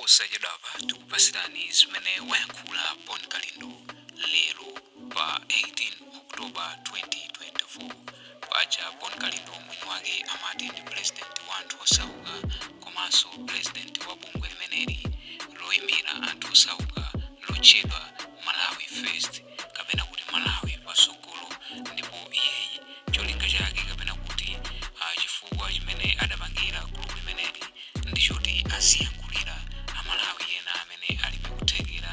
Posachedwapa tikupasirani zimene wayankhula Bon Kalindo lero pa 18 October 2024. Paja Bon Kalindo mwini wake amati ndi president wa anthu osauka komanso president wa bungwe limeneli loyimira anthu osauka lotchedwa Malawi First kapena kuti Malawi Patsogolo. Ndipo iyeyi cholinga chake kapena kuti chifukwa chimene adapangira gulu limeneli ndi choti aziyankhulira Amalawi ena amene alibe kuthekera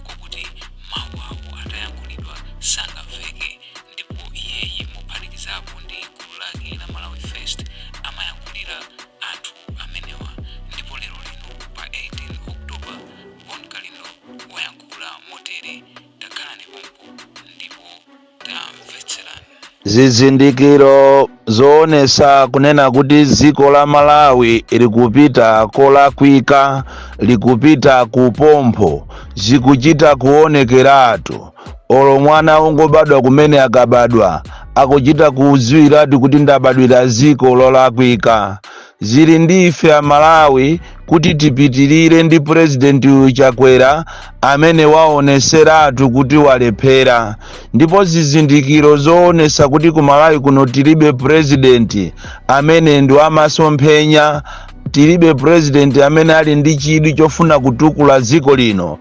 kokuti mawu awo atayankhulidwa sangamveke. Ndipo iyeyi mophatikizapo ndi gulu lake la Malawi First amayankhulira anthu amenewa. Ndipo lero lino pa 18 October, Bon Kalindo wayankhula motere. Takhalani pompo ndipo tamvetserani. Zizindikiro zoonesa kunena kuti dziko la Malawi likupita kolakwika, likupita kupompho, zikuchita kuonekeratu. Olo mwana ongobadwa kumene, akabadwa akuchita kudziwiratu kuti ndabadwira dziko lolakwika. Zili ndi ife Amalawi kuti tipitirire ndi Purezidenti uyu Chakwera amene waoneseratu kuti walephera. Ndipo zizindikiro zoonesa kuti ku Malawi kuno tilibe purezidenti amene ndi wamasomphenya, tilibe purezidenti amene ali ndi chidwi chofuna kutukula dziko lino,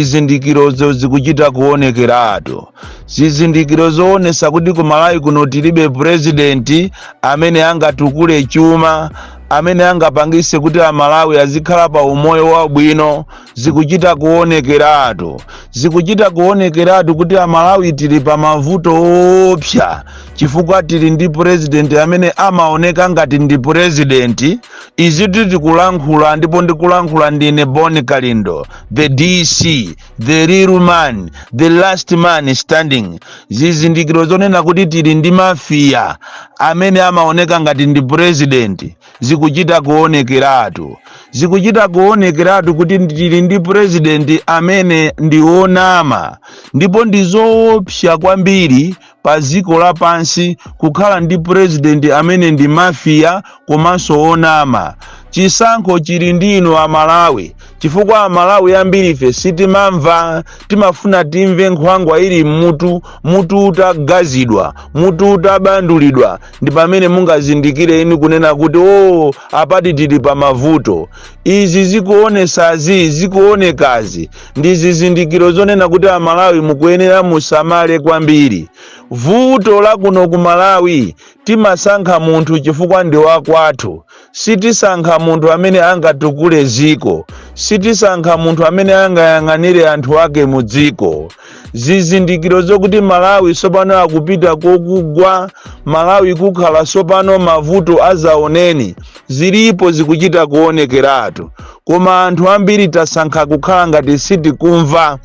zizindikirozo zikuchita kuonekeratu. Zizindikiro zoonesa kuti ku Malawi kuno tilibe purezidenti amene angatukule chuma, amene angapangise kuti Amalawi azikhala pa umoyo wabwino, zikuchita kuonekeratu. Zikuchita kuonekeratu kuti Amalawi tili pa mavuto oopsa chifukwa tili ndi purezidenti amene amaoneka ngati ndi purezidenti. Izi tikulankhula, ndipo ndikulankhula ndine Bon Kalindo, the DC, the real man, the last man standing. Zizindikiro zonena kuti tili ndi mafia amene amaoneka ngati ndi purezidenti zikuchita kuonekeratu. Zikuchita kuonekeratu kuti tili ndi purezidenti amene ndi wonama. Ndipo ndi zoopsa kwambiri pa dziko lapansi kukhala ndi purezidenti amene ndi mafia komanso onama. Chisankho chili ndi inu Amalawi, chifukwa Amalawi ambiri ife sitimamva. Timafuna timve nkhwangwa ili mmutu, mutu utagazidwa, mutu utabandulidwa, ndi pamene mungazindikire inu kunena kuti, "O, apati tili pa mavuto." Izi zikuonesazi, zikuonekazi ndi zizindikiro zonena kuti Amalawi mukuyenera musamale kwambiri. Vuto la kuno ku Malawi, timasankha munthu chifukwa ndi wakwathu. Sitisankha munthu amene angatukule ziko, sitisankha munthu amene angayang'anire anthu ake mu dziko. Zizindikiro zokuti Malawi sopano akupita kokugwa, Malawi kukhala sopano mavuto azaoneni, zilipo, zikuchita kuonekeratu, koma anthu ambiri tasankha kukhala ngati sitikumva.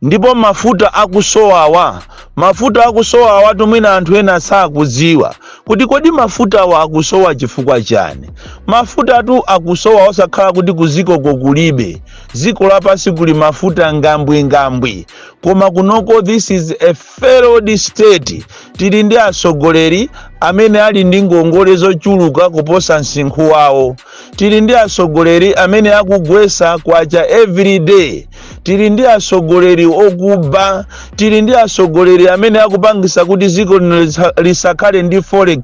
Ndipo mafuta akusowawa, mafuta akusowawa, tumwina anthu ena sakudziwa kuti kodi mafutawa akusowa chifukwa chani. Mafutatu akusowa osakhala kuti kuzikoko kulibe. Dziko lapansi kuli mafuta ngambwingambwi, koma kunoko this is a failed state. Tili ndi atsogoleri amene ali ndi ngongole zochuluka kuposa msinkhu wawo. Tili ndi atsogoleri amene akugwesa kwacha every day. Tili ndi atsogoleri okuba. Tili ndi atsogoleri amene akupangisa kuti dziko lino lisakhale ndi forex.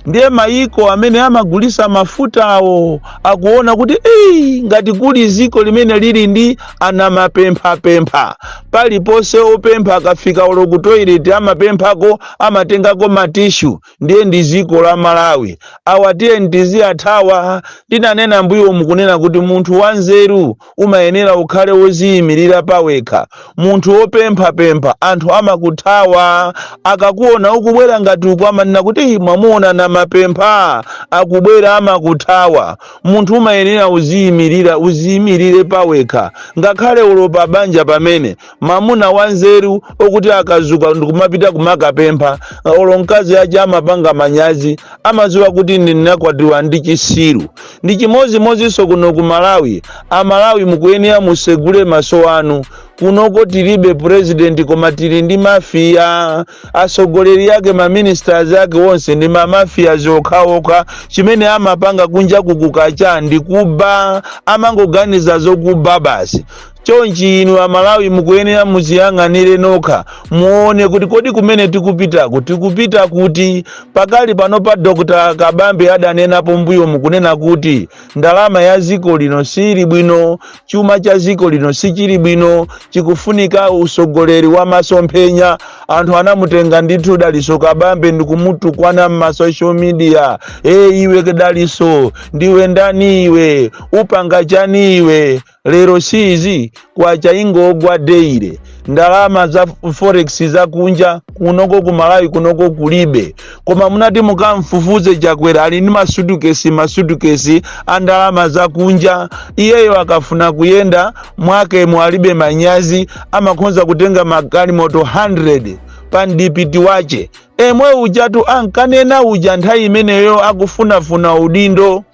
Ndiye mayiko amene amagulisa mafutawo akuona kuti, "Ei, ngati kuli dziko limene lili ndi anamapemphapempha paliponse, opempha akafika ulo ku toilet amapemphako, amatengako ma tissue, ndiye ndi dziko la Malawi. Awa tiye ndiziyathawa." Ndinanena mbuyo mukunena kuti munthu wanzeru umayenera ukhale woziyimirira pawekha. Munthu wopemphapempha, anthu amakuthawa akakuona ukubwera. Ngati uku amanena kuti, "Ih, mwamuona namapempha akubwera," amakuthawa. Munthu umayenera uziyimirira, uziyimirire pawekha, ngakhale ulo pa banja. Pamene mamuna wanzeru okuti akazuka ndikumapita kumakapempha, olo mkazi aja amapanga manyazi, amadziwa kuti ndinakwatiwa ndi chisiru. Ndi chimozimozinso kuno ku Malawi. Amalawi mukuyenera musegule maso anu. Kunoko tilibe president, koma tili ndi mafia. Asogoleri ake, maministers ake onse ndi mamafia okhaokha. Chimene amapanga kunja kukukacha ndi kuba, amangoganiza zokuba basi. Chonchi inu Amalawi mukuyenera muziyang'anire nokha, muone kuti kodi kumene tikupitako tikupita kuti? Pakali pano pa Dr Kabambe adanenapo mbuyo mukunena kuti ndalama ya ziko lino sili bwino, chuma cha ziko lino sichili bwino, chikufunika usogoleri wa masomphenya. Anthu anamutenga ndithu Daliso Kabambe ndikumutukwana mma social media: "E, iwe Daliso, ndiwe ndani iwe? Upanga chani iwe?" Lero sizi kwacha ingogwa daily, ndalama za forex zakunja kunoko ku Malawi kunoko kulibe. Koma munati mukamfufuze Chakwera, ali ndi masutukesi, masutukesi a ndalama zakunja. Iyeyo akafuna kuyenda mwakemo alibe manyazi, amakhonza kutenga magalimoto 100 pa mdipiti wache. Emwe ujatu ankanena uja nthawi imeneyo akufunafuna udindo.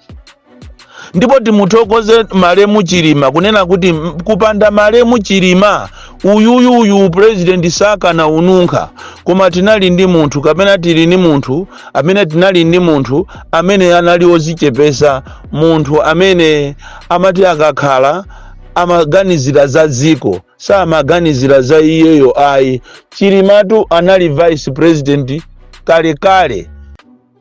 Ndipo timuthokoze malemu Chilima kunena kuti kupanda malemu Chilima, uyuyu uyu president sakana ununkha. Koma tinali ndi munthu, kapena tili ndi munthu amene, tinali ndi munthu amene anali ozichepesa, munthu amene amati akakhala amaganizira za dziko, samaganizira za iyeyo ayi. Chilimatu anali vice president kalekale.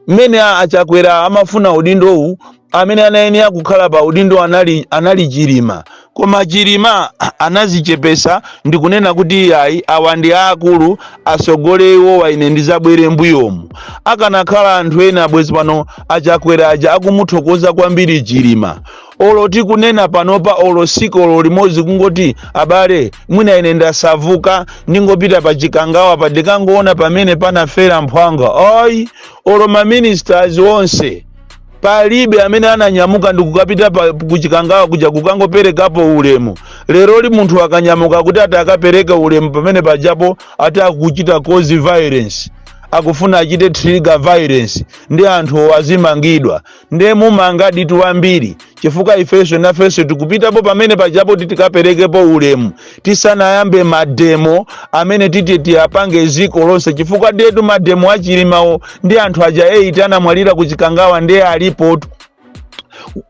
Mmene Achakwera amafuna udindowu, amene anayenera kukhala pa udindo anali Chilima. Koma Chilima anazichepesa ndikunena kuti ayi, awa ndi aakulu, asogole iwowa, ine ndizabwere mbuyomu. Akanakhala anthu ena, bwezi pano Achakwera aja akumuthokoza kwambiri Chilima. Olo tikunena panopa, olo sikolo limodzi kungoti abale, mwina ine ndasavuka, ndingopita pa Chikangawa pa ndikangoona pamene panafera mphwanga, ayi. Olo maministers onse palibe amene ananyamuka ndikukapita kuChikangawa kuja kukangoperekapo ulemu. Leroli munthu akanyamuka kuti ati akapereke ulemu pamene pajapo, ati akuchita cause violence, akufuna achite trigger violence, ndi anthu azimangidwa. Ndiye mumanga ditu wambiri, chifukwa ifenso nafenso tikupitapo pamene pajapo kuti tikaperekepo ulemu tisanayambe mademo amene titi tiyapange ziko lonse, chifukwa ndetu mademo aChilimawo ndi anthu aja 8 anamwalira kuChikangawa ndiye alipotu.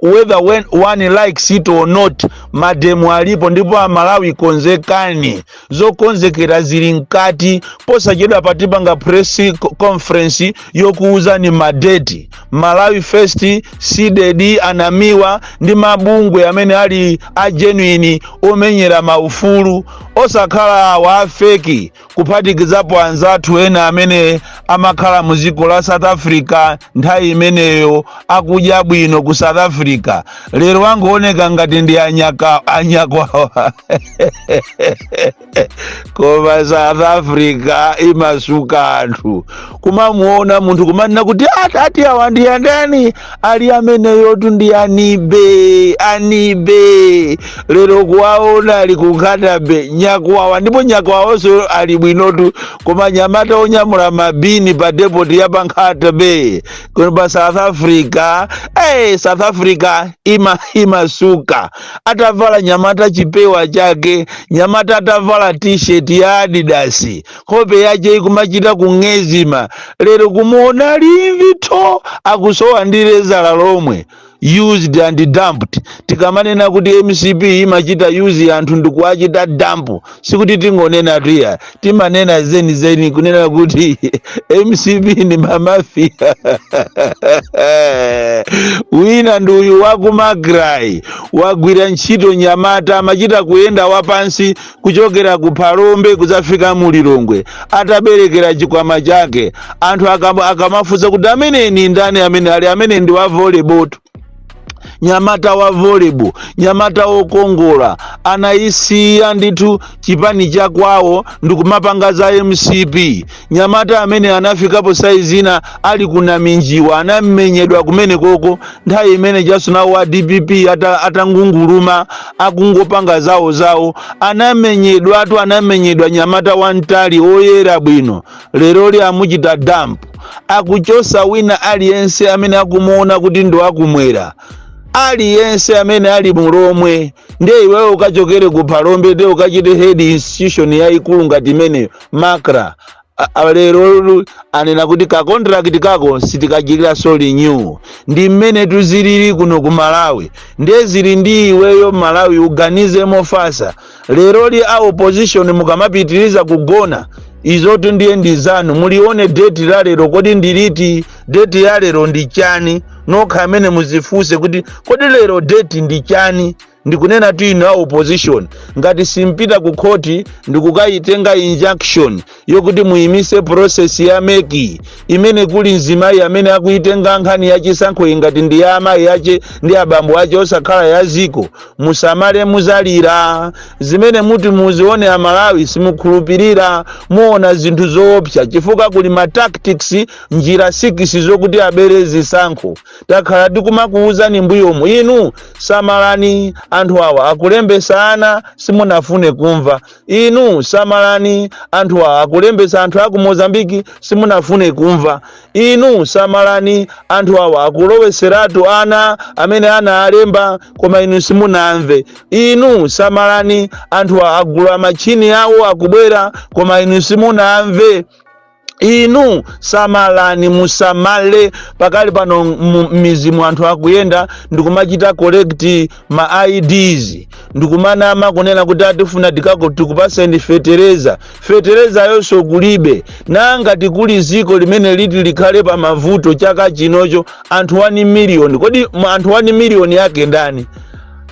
Whether when one likes it or not, mademo alipo. Ndipo Amalawi, konzekani, zokonzekera zili mkati. Posachedwa patipanga press conference yokuuzani madeti. Malawi First, CDEDI, Anamiwa ndi mabungwe amene ali a genuine omenyera maufulu, osakhala awa a fake, kuphatikizapo anzathu ena amene amakhala mu dziko la South Africa nthawi imeneyo, akudya bwino ku South Africa, lero angooneka ngati ndi anyaka anyakwawa. Koma South Africa imasuka anthu, kumamuona munthu kumanena kuti ati awa ndi andani ali ameneyotu ndi anibe anibe. Lero kuwaona ali kunkhatabe nyakwawa, ndipo nyakwawonso ali bwinotu, koma nyamata onyamula mabini pa depot ya pankhatabe kuno pa South Africa. Hey, South Africa imasuka. Atavala nyamata chipewa chake, nyamata atavala T-shirt ya Adidas, nkhope yache ikumachita kung'ezima, lero kumuona limvito, akusowa ndi lezala lomwe, used and dumped. Tikamanena kuti MCP imachita use anthu ndikuwachita dump, sikuti tingonena tuya, timanena zenizeni kunena kuti MCP ndi mamafia. Wina ndi uyu wakumagrai, wagwira ntchito nyamata, amachita kuyenda wapansi kuchokera ku Phalombe kudzafika mu Lilongwe ataberekera chikwama chake. Anthu akamafunsa kuti amene ni ndani amene ali amene ndi wa volleyball, nyamata wa volleyball, nyamata wokongola, anayisiya ndithu chipani chakwawo ndikumapanga za MCP. Nyamata amene anafikapo saizi ina ali kunaminjiwa, anamenyedwa kumene koko nthawi imene jasunawo wa DPP atangunguluma akungopanga zawo zawo, anamenyedwatu, anamenyedwa. Nyamata wamtali oyera bwino, leroli amuchita dump. Akuchosa wina aliyense amene akumuona kuti ndi wakumwera. Aliyense amene ali Mulomwe, ndiye iweyo ukachokere ku Phalombe, ndiye ukachite head institution yayikulu ngati imeneyo, MACRA. Lero anena kuti ka contract kako sitikachitiranso renew. Ndi mmene tuzilili kuno ku Malawi. Ndiye zili ndi iweyo Malawi, uganize mofasa. Leroli a opposition mukamapitiriza kugona, izotu ndiye ndi zanu. Mulione date la lero, kodi ndiliti? Date ya lero ndi chani? Nokha amene muzifunse kuti kodi lero date ndi chani? Ndikunena tu inu a opposition, ngati simpita ku khoti ndikukayitenga injunction yokuti muyimise process ya MEC imene kuli mzimayi amene akuitenga nkhani ya chisankho ingati ndi ya amayi ache ndi abambo ache, osakhala ya ziko, musamale, muzalira. Zimene muti muzione Amalawi, simukhulupirira. Muona zinthu zoopsa, chifukwa kuli ma tactics, njira 6 zokuti abere zisankho. Takhala tikumakuwuzani mbuyomu, inu samalani, anthu awa akulembesa ana, simunafune kumva. Inu samalani, anthu awa akulembesa anthu aku Mozambiki, simunafune kumva. Inu samalani, anthu awa akuloweseratu ana amene ana alemba, koma inu simunamve. Inu samalani, anthu awa agula machini awo akubwera, koma inu simunamve. Inu samalani, musamale. Pakali pano m'mizimu anthu akuyenda ndikumachita collect ma IDs, ndikumanama kunena kuti atifuna tikako tikupaseni fetereza. Fetereza yonso kulibe. Nanga tikuli ziko limene liti likhale pa mavuto chaka chinocho, anthu 1 million. Kodi anthu 1 million yake ndani?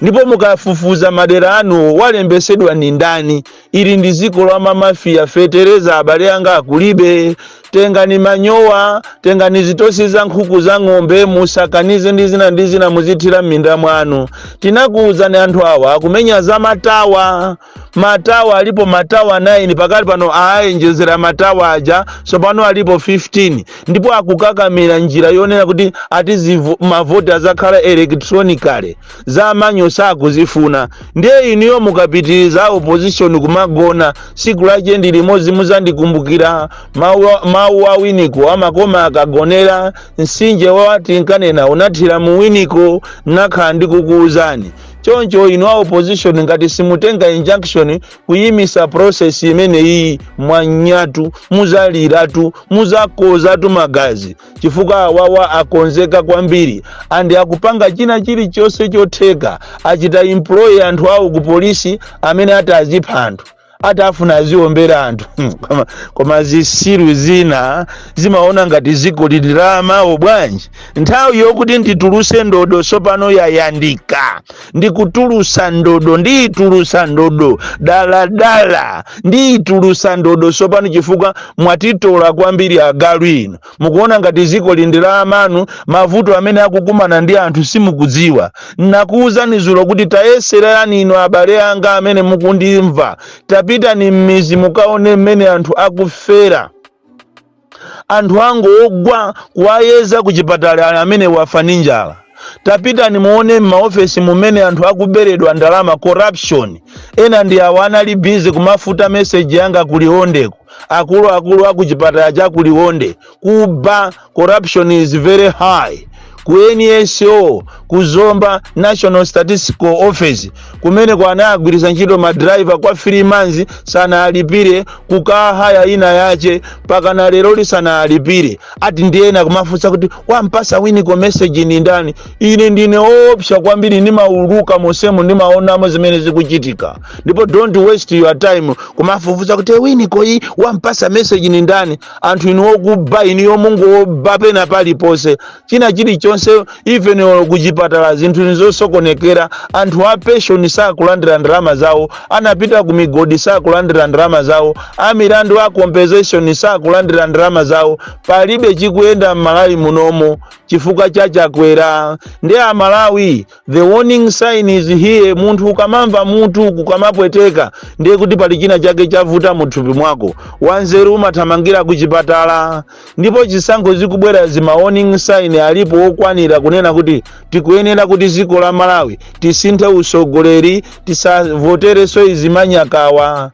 Ndipo mukafufuza madera anu, walembesedwa ni ndani? Ili ndi ziko la ma mafia. Fetereza, abale anga, akulibe. Tengani manyowa, tengani zitosi za nkhuku, za ng'ombe, musakanize ndi zina ndi zina, muzithira m'minda mwanu. Tinakuwuzani, anthu awa akumenya za ma tower. Ma tower alipo ma tower 9 pakali pano, ayenjezera ma tower aja, tsopano alipo 15. Ndipo akukakamira njira yonena kuti ati mavoti azakhala electronically. Za manual sakuzifuna. Ndiye inuyo mukapitiriza opposition kumagona, siku lache ndi limodzi muzandikumbukira. Mawu a Winiko amakoma akagonera msinje wati nkanena unathira mu Winiko. Nakhala ndikukuwuzani choncho, inu a opposition, ngati simutenga injunction kuyimisa process imeneyi, mwanyatu muzaliratu, muzakozatu magazi, chifukwa awawa akonzeka kwambiri and akupanga china chilichonse chotheka. Achita employ anthu awo ku polisi amene ati azipha anthu, ati afuna aziombera anthu. Koma zisiru zina zimaona ngati ziko lili la mawo bwanji? Nthawi yokuti ndituluse ndodo sopano yayandika. Ndikutulusa ndodo, ndiyitulusa ndodo daladala, ndiyitulusa ndodo sopano, chifukwa mwatitola kwambiri agalu ino. Mukuona ngati ziko lindi la amanu. Mavuto amene akukumana ndi anthu simukudziwa. Nakuwuzani zulo kuti tayeserani inu abale anga amene mukundimva, tapitani m'mizi mukaone mmene anthu akufera. Anthu angogwa, kuwayeza kuchipatala, amene wafa ndi njala. Tapitani muone m'maofesi mumene anthu akuberedwa ndalama, corruption. Ena ndi awo anali busy kumafuta message yanga kuliwondeko, akuluakulu akuchipatala cha kuliwonde kuba. Corruption is very high ku NSO, kuzomba National Statistical Office, kumene kwanagwiritsa ntchito ma driver kwa 3 months sanalipire, kukahaya ina yache pakana lero lisanalipire. Ati ndiyena kumafunsa kuti wampasa Winiko message ni ndani? Ine ndine opsa kwambiri, ndimauluka mosemo, ndimaonamo zimene zikuchitika. Ndipo don't waste your time kumafufuza kuti Winiko iyi wampasa message ni ndani. Anthu inu okuba, inu yomungoba pena paliponse, china chilichonse, even olo kuchipatala zinthu nizosokonekera. Anthu a pension sakulandira ndalama zawo, anapita ku migodi sakulandira ndalama zawo, amilandu a compensation sakulandira ndalama zawo. Palibe chikuyenda m'Malawi munomo chifukwa cha Chakwera ndi Amalawi. The warning sign is here. Munthu ukamamva mutu kukamapweteka, ndiye kuti pali china chake chavuta muthupi mwako. Wanzeru umathamangira kuchipatala. Ndipo chisankho zikubwera, zima warning sign alipo okwanira kunena kuti tikuyenera kuti dziko la Malawi tisinthe usogoleri, tisavoterenso izi manyakawa.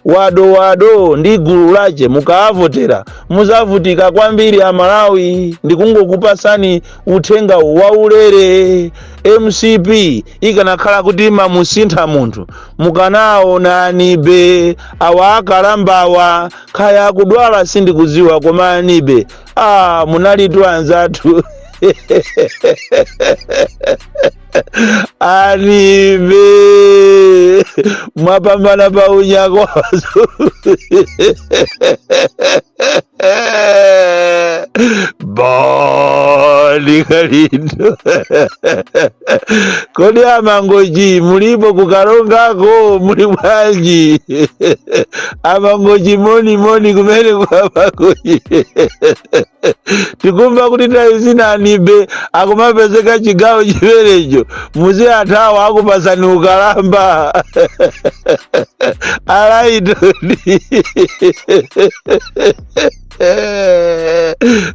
Wado wado ndi gulu lache mukaavotera muzavutika kwambiri Amalawi. Ndikungokupasani uthenga waulere. MCP ikanakhala kuti mamusintha munthu, mukanaona anibe awa akalambawa, khaya akudwala sindikudziwa, koma anibe munalitu anzathu anibe mwapambana pa unyako. Bon Kalindo, kodi amangoji mulipo kukalongako muli bwanji? Amangoji moni moni kumene kwa amangoji. Tikumva kuti nthawi zina anibe akumapezeka chigawo chimenecho, muzi athawa akupasani ukalamba alaitoni.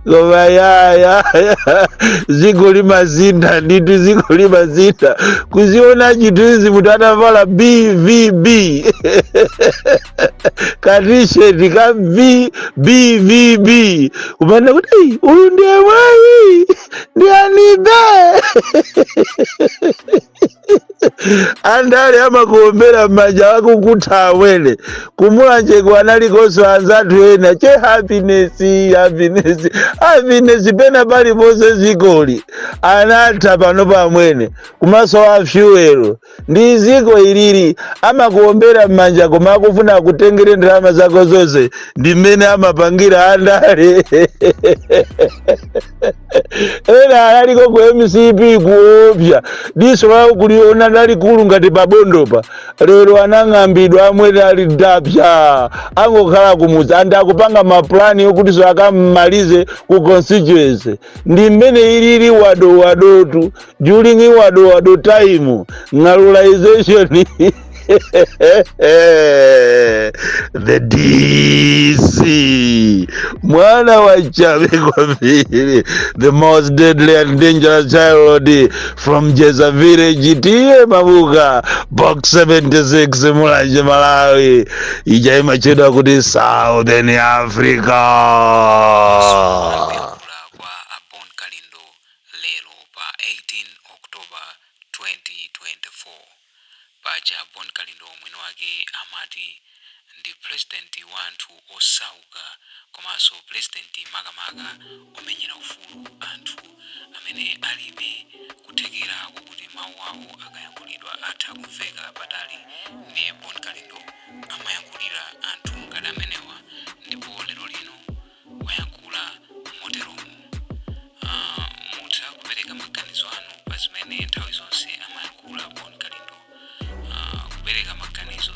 Koma ya ziko limasintha ndithu, ziko limasintha. Kuziona chithunzi munthu atavala BVB, katisheti ka BVB, kupanda kuti "Ei, uyu ndiye mwayi ndi anibe." Andale amakuombera m'manja akukutha awene. Kumulanjeko analikonso anzathu ena che Happiness, Happiness, Happiness, pena paliponse zikoli anatha pano pamwene kumaso a fuel ndi ziko ilili. Amakuombera m'manja koma akufuna akutengere ndalama zako zonse. Ndi mmene amapangira andale. Ena analiko ku MCP kuopsa, diso lawo kuliona lalikulu ngati pabondopa. Lero anang'ambidwa amwene, ali dapsa, angokhala kumudzi andi akupanga maplani okuti akammalize ku constituency. Ndi mmene ilili wado wadotu during wado wado time ng'alulization. The DC mwana wa chabe kwambiri, the most deadly and dangerous child from Jeza village, T/A Mabuka, Box 76, Mulanje, Malawi, ija imachedwa kuti Southern Africa. Kuyankhula kwa a Bon Kalindo lero pa 18 October 2024. Paja Bon Kalindo mwini wake amati ndi president wa anthu osauka, komanso president makamaka omenyera ufulu anthu amene alibe kuthekera kokuti mawu awo akayankhulidwa atha kumveka patali. Ndiye Bon Kalindo amayankhulira anthu ngati amenewa, ndipo lero lino wayankhula moteromo. Mutha kupereka maganizo anu pa zimene nthawi zonse amayankhula Bon Kalindo. Kupereka maganizo.